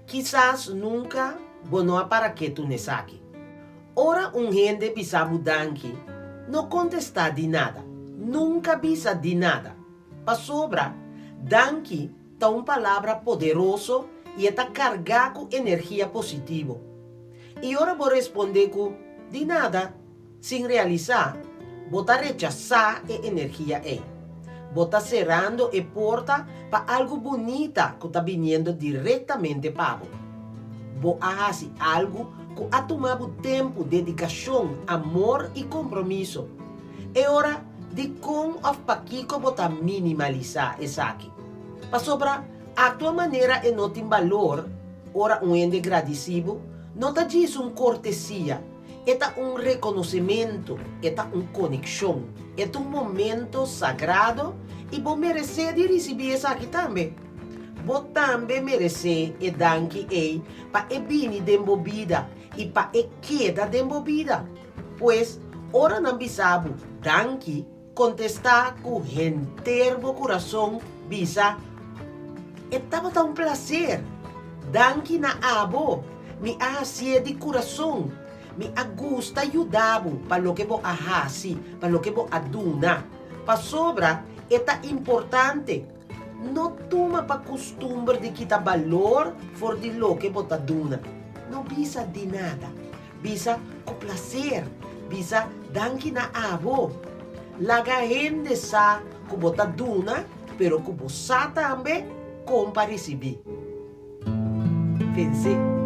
Kisas nunka bo no a para ketu n'esaki. Ora un hende bisa bo danki, no kontestá di nada. Nunka bisa di nada. Pasobra, danki ta un palabra poderoso i e ta kargá ku energia positivo. I ora bo respondé ku di nada, sin realisá, bo ta rechasá e energia ei. Bo ta serando e porta pa algu bunita ku ta biniendo direktamente pa bo. Bo a hasi algu ku a tuma bo tempu, dedikashon, amor i kompromiso. E ora, dikon òf pakiko bo ta minimalisá esaki? Pasobra aktua manera e no tin balor ora un hende gradisí bo, no ta djis un kortesia, E ta un rekonosementu, e ta un konekshon, e ta un momento sagrado i bo meresé di risibí esaki tambe. Bo tambe meresé e danki ei pa e bini den bo bida i pa e keda den bo bida. Pues, ora nan bisa bo danki, Kontestá ku henter bo kurason, bisa, E tabata un plaser! Danki na abo! Mi a hasié di kurason. Mi a gusta yuda bo pa loke bo a hasi, pa loke bo a duna. Pasobra e ta importante. No tuma pa kustumber di kita balor for di loke bo ta duna. No bisa di nada. Bisa ku plaser. Bisa danki na abo. Laga hende sa ku bo ta duna, pero ku bo sa tambe kon pa risibí. Pens'é.